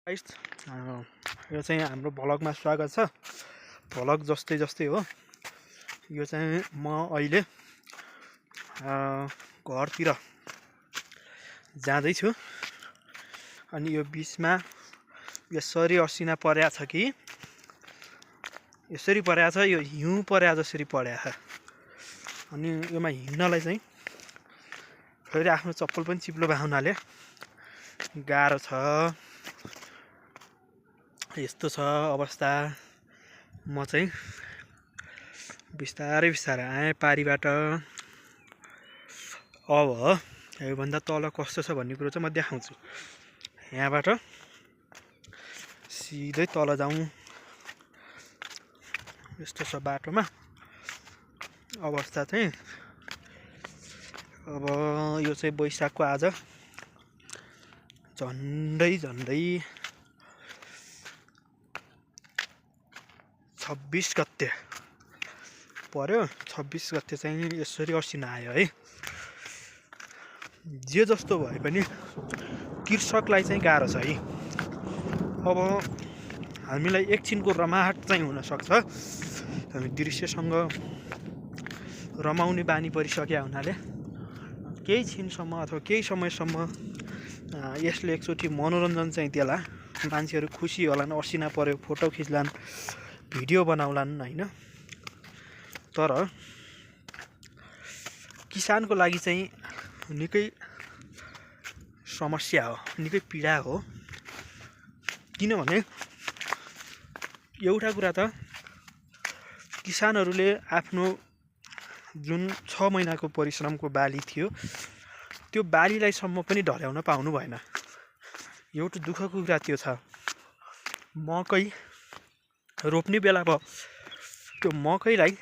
Guys यो चाहिँ हाम्रो भ्लगमा स्वागत छ। भ्लग जस्तै हो। यो चाहिँ म अहिले घरतिर जाँदैछु अनि यो बिचमा यसरी असिना परेको छ कि यसरी परेको छ, यो हिउँ परे जसरी परेको छ। अनि योमा हिँड्नलाई चाहिँ फेरि आफ्नो चप्पल पनि चिप्लो भएको हुनाले गाह्रो छ। यस्तो छ अवस्था। म चाहिँ बिस्तारै आएँ पारीबाट। अब योभन्दा तल कस्तो छ भन्ने कुरो चाहिँ म देखाउँछु। यहाँबाट सिधै तल जाउँ। यस्तो छ बाटोमा अवस्था चाहिँ। अब यो चाहिँ वैशाखको आज झन्डै 26 गते पर्यो। 26 गते चाहिँ यसरी असिना आयो है। जे जस्तो भए पनि कृषकलाई चाहिँ गाह्रो छ है। अब हामीलाई एकछिनको रमाहट चाहिँ हुनसक्छ। हामी दृश्यसँग रमाउने बानी परिसकेका हुनाले केही छिनसम्म अथवा केही समयसम्म यसले एकचोटि मनोरञ्जन चाहिँ देला। मान्छेहरू खुसी होलान्, असिना पर्यो फोटो खिच्लान्, भिडियो बनाउलान् हैन। तर किसानको लागि चाहिँ निकै समस्या हो, निकै पीडा हो। किनभने एउटा कुरा त किसानहरूले आफ्नो जुन 6 महिनाको परिश्रमको बाली थियो त्यो बालीलाई सम्म पनि ढल्याउन पाउनु भएन। एउटा दुःखको कुरा त्यो छ। मकै रोप्ने बेला भयो, त्यो मकैलाई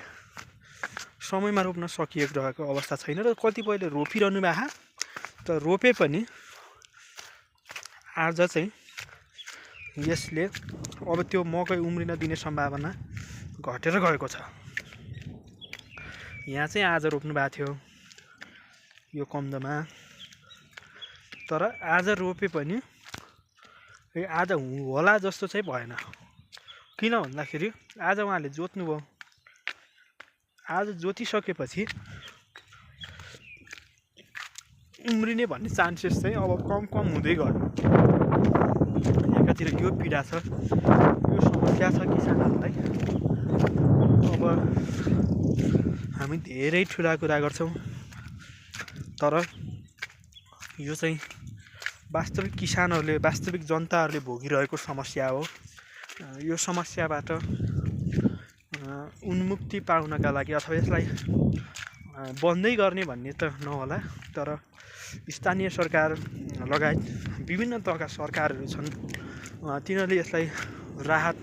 समयमा रोप्न सकिएको अवस्था छैन। र कतिपयले रोपिरहनु भएको त रोपे पनि आज चाहिँ यसले अब त्यो मकै उम्रिन दिने सम्भावना घटेर गएको छ। यहाँ चाहिँ आज रोप्नु भएको थियो यो कन्दमा, तर आज रोपे पनि आज होला जस्तो चाहिँ भएन। किन भन्दाखेरि आज उहाँले जोत्नुभयो। आज जोतिसकेपछि उम्रिने भन्ने चान्सेस चाहिँ अब कम हुँदै गयो। एकातिर यो पीडा छ, यो समस्या छ किसानहरूलाई। अब हामी धेरै ठुला कुरा गर्छौँ, तर यो चाहिँ वास्तविक किसानहरूले, वास्तविक जनताहरूले भोगिरहेको समस्या हो। यो समस्याबाट उन्मुक्ति पाउनका लागि अथवा यसलाई बन्दै गर्ने भन्ने त नहोला, तर स्थानीय सरकार लगायत विभिन्न तहका सरकारहरू छन्, तिनीहरूले यसलाई राहत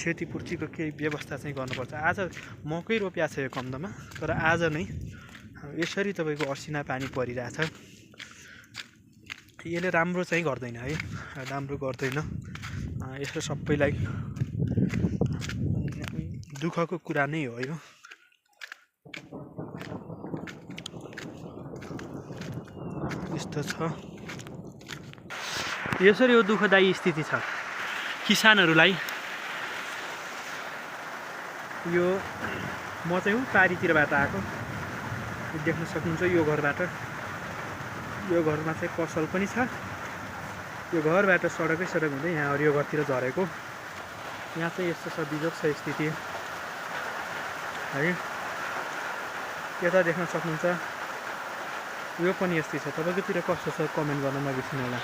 क्षतिपूर्तिको केही व्यवस्था चाहिँ गर्नुपर्छ। आज मकै रोपिया छ यो कन्दमा, तर आज नै यसरी तपाईँको असिना पानी परिरहेछ। यसले राम्रो चाहिँ गर्दैन है, राम्रो गर्दैन। यसले सबैलाई दुःखको कुरा नै हो यो। यस्तो छ, यसरी यो दुःखदायी स्थिति छ किसानहरूलाई। यो म चाहिँ पारीतिरबाट आएको, देख्न सक्नुहुन्छ यो घरबाट। यो घरमा चाहिँ पसल पनि छ। यो घरबाट सडक हुँदै यहाँ हरियो घरतिर झरेको। यहाँ चाहिँ यस्तो छ, बिजोग छ स्थिति है। यता देख्न सक्नुहुन्छ यो पनि यस्तै छ। तपाईँकोतिर कस्तो छ कमेन्ट गर्न नबिर्सिनु होला।